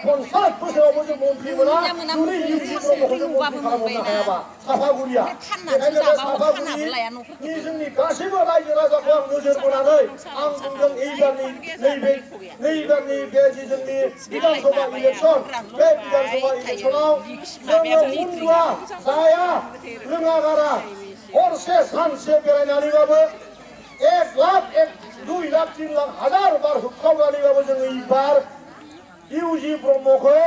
50 बोसोरावबो जों मन्थ्रि मोना जुदि इउजि ब्रह्मखौ जों मन्थ्रि खालामनो हायाबा साफागुरिया बेखायनो बे साफागुरिनि जोंनि गासैबो रायजो राजाखौ आं नोजोर बोनानै आं बुंदों नैबारनि बे जि जोंनि बिधानसभा इलेक्सन बे बिधानसभा इलेक्सनाव जोङो उन्दुआ जाया लोङा गारा हरसे सानसे बेरायनानैबाबो 1 लाख 2 लाख 3 लाख हाजार बार होख्रावनानैबाबो जोङो एबार इउजि ब्रह्मखौ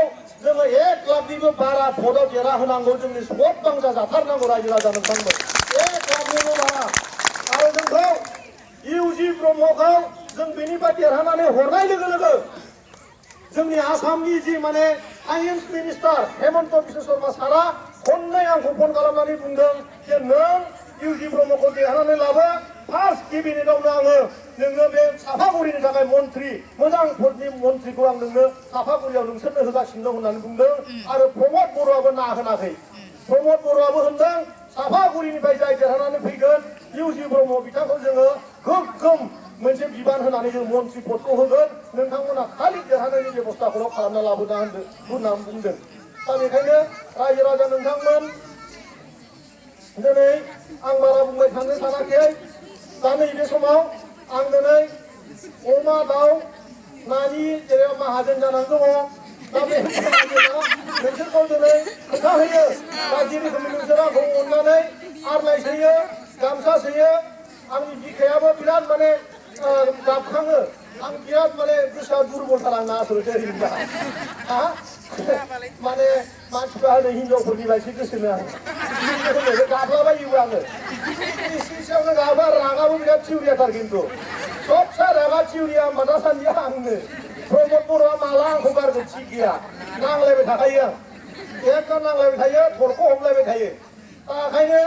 जोङो 1 लाखनिबो बारा भटआव देरहाहोनांगौ जोंनि भट बांजा जाथारनांगौ रायजो राजा नोंथांमोन 1 लाखनिबो बारा आरो जोंखौ इउजि ब्रह्मखौ जों बेनिफ्राय देरहानानै हरनाय लोगो लोगो जोंनि आसामनि जि माने फाइनेन्स मिनिस्टार हेमन्त बिश्व शर्मा सारा खननै आंखौ फन खालामनानै बुंदों जे नों इउजि ब्रह्मखौ देरहानानै लाबो फार्स्ट केबिनेटआवनो आङो नोंनो बे साफागुरिनि थाखाय मन्थ्रि मोजां पदनि मन्थ्रिखौ आं नोंनो साफागुरियाव नोंसोरनो होगासिनो दं होननानै बुंदों आरो प्रमद बर'आबो ना होनाखै प्रमद बर'आबो होनदों साफागुरिनिफ्राय जाय देरहानानै फैगोन इउजि ब्रह्म बिथांखौ जोङो गोग्गोम मोनसे बिबान होनानै जों मन्थ्रि पदखौ होगोन नोंथांमोना खालि देरहानायनि बेबस्थाखौल' खालामना लाबोना होननानै बुंदों दा बेखायनो रायजो राजा नोंथांमोन दिनै आं बारा बुंबाय थानो सानाखै दा नैबे समाव आं दिनै अमा दाउ नानि जेरै माहाजोन जानानै दङ दा बे माहाजोना नोंसोरखौ दिनै खोथा होयो बायदि रोखोमनि नोंसोर आंखौ अननानै आरनाय सोयो गामसा सोयो आंनि बिखायाबो बिराद माने गाबखाङो आं बिराद माने गोसोआ दुरबलथार आंना आसलथे ओरैनो माने मानसिफ्रा होनो हिनजावफोरनि बायदि गोसोनो आं गाबलाबायोबो आङो एसेयावनो गाबा रागाबो बिराद थिउरियाथार खिन्थु सबसा रागा थिउरिया होनबा दासान्दिया आंनो प्रमद बर'आ माला आंखौ गारगोन थिग गैया नांलायबाय थाखायो आं एकदम नांलायबाय थायो थरखौ हमलायबाय थायो दा ओंखायनो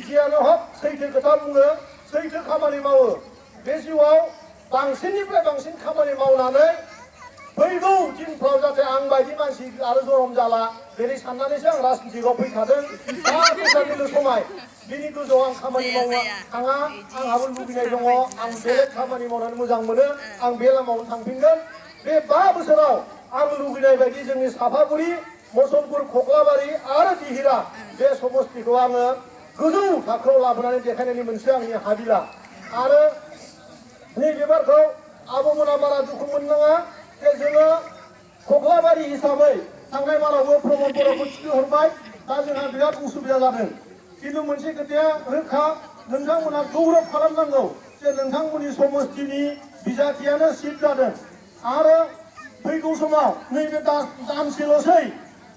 जियानो हक सैथो खोथा बुङो सैथो खामानि मावो बे जिउआव बांसिननिफ्राय बांसिन खामानि मावनानै फैगौ दिनफ्राव जाहाथे आं बायदि मानसि आरो जरम जाला बेनि साननानैसो आं राजनितिकआव फैखादों दा फैसानिल' समाय बिनि गोजौआव आं खामानि मावनो थाङा आंहाबो लुबैनाय दङ आं बेलेग खामानि मावनानै मोजां मोनो आं बे लामायावनो थांफिनगोन बे 5 बोसोराव आं लुबैनाय बायदि जोंनि साफागुरि मसलपुर खख्लाबारि आरो दिहिरा बे समस्तिखौ आङो गोजौ थाखोआव लाबोनानै देखायनायनि मोनसे आंनि हाबिला आरो नैबेबारखौ आब'मोना बारा दुखु मोननाङा जे जोङो खख्लाबारि हिसाबै थांनाय बारावबो प्रमद बर'खौ थिखोहरबाय दा जोंहा बिराद उसुबिदा जादों खिन्थु मोनसे खोथाया रोखा नोंथांमोना गौरब खालामनांगौ जे नोंथांमोननि समस्तिनि बिजाथियानो सिट जादों आरो फैगौ समाव नैबे दानसेल'सै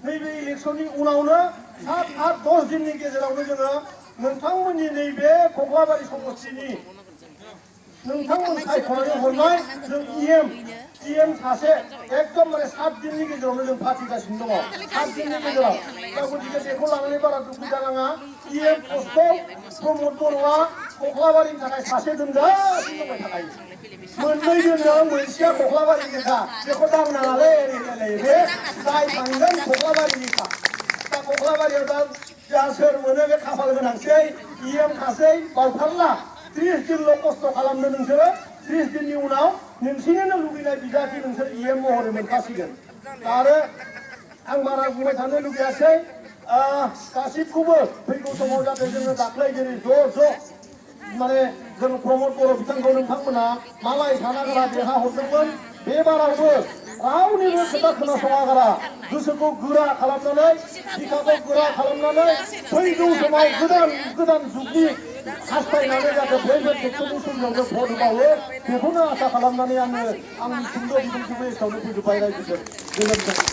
नैबे इलेक्सननि उनावनो 7-8-10 दिननि गेजेरावनो जोङो नोंथांमोननि नैबे खख्लाबारि समस्तिनि नोंथांमोन सायख'नानै हरनाय जों इएम सासे एकदम माने 7 दिननि गेजेरावनो जों फाथिगासिनो दङ 7 दिननि गेजेराव दा गतिके बेखौ लानानै बारा दुखु जानाङा इएम पस्टखौ प्रमद बर'आ खख्लाबारिनि थाखाय सासे दोनगासिनो दंबाय थाखायो मोननै दोनदों मोनसेया खख्लाबारिनिखा बेखौ दांनाङालै बे जाय थांगोन खख्लाबारिनिखा दा खख्लाबारियाव दा सोर मोनो बे खाफाल गोनांसै इएम खासै बावथारला 30 दिनल' खस्थ' खालामनो नोंसोरो 30 दिननि उनाव नोंसिनिनो लुबैनाय बिजाथि नोंसोर इएम महरै मोनखासिगोन आरो आं बारा बुंबाय थानो लुबैयासै गासिबखौबो फैगौ समाव जाहाथे जोङो दाख्लै जेरै ज' माने जों प्रमद बर' बिथांखौ नोंथांमोना मालाय सानागारा देरहाहरदोंमोन बे बारावबो रावनिबो खोथा खोनासङागारा गोसोखौ गोरा खालामनानै बिखाखौ गोरा खालामनानै फैगौ समाव गोदान जुगनि हास्थायनानै जाहाथे फैगौ खेबसेनि समयावनो भट होबावो बेखौनो आसा खालामनानै आङो आंनि सुंद' बिबुंथिखौ एसेयावनो फोजोबबाय रायजोजों गोजोन्थों।